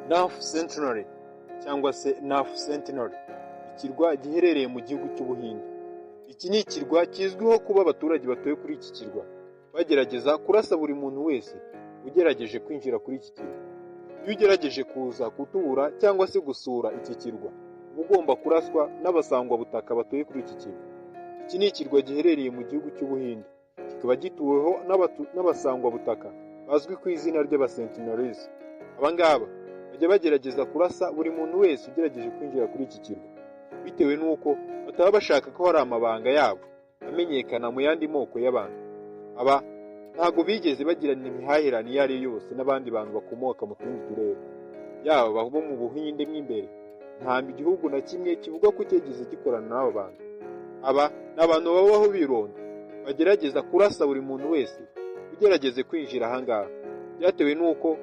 North Sentinel cyangwa se North Sentinel, ikirwa giherereye mu gihugu cy'Ubuhinde. Iki ni ikirwa kizwiho kuba abaturage batuye kuri iki kirwa bagerageza kurasa buri muntu wese ugerageje kwinjira kuri iki kirwa. Iyo ugerageje kuza gutura cyangwa se gusura iki kirwa, uba ugomba kuraswa n'abasangwabutaka batuye kuri iki kirwa. Iki ni ikirwa giherereye mu gihugu cy'Ubuhinde, kikaba gituweho n'abasangwabutaka bazwi ku izina ry'Abasentinelese. Aba ngaba bajya bagerageza kurasa buri muntu wese ugerageje kwinjira kuri iki kirwa, bitewe n'uko bataba bashaka ko hari amabanga yabo amenyekana mu yandi moko y'abantu. Aba ntabwo bigeze bagirana imihahirane iyo ari yo yose n'abandi bantu bakomoka mu tundi turere, yaba abo mu Buhinde mo imbere. Nta gihugu na kimwe kivuga ko cyigeze gikorana n'aba bantu. Aba ni abantu babaho bironda, bagerageza kurasa buri muntu wese ugerageze kwinjira aha ngaha, byatewe n'uko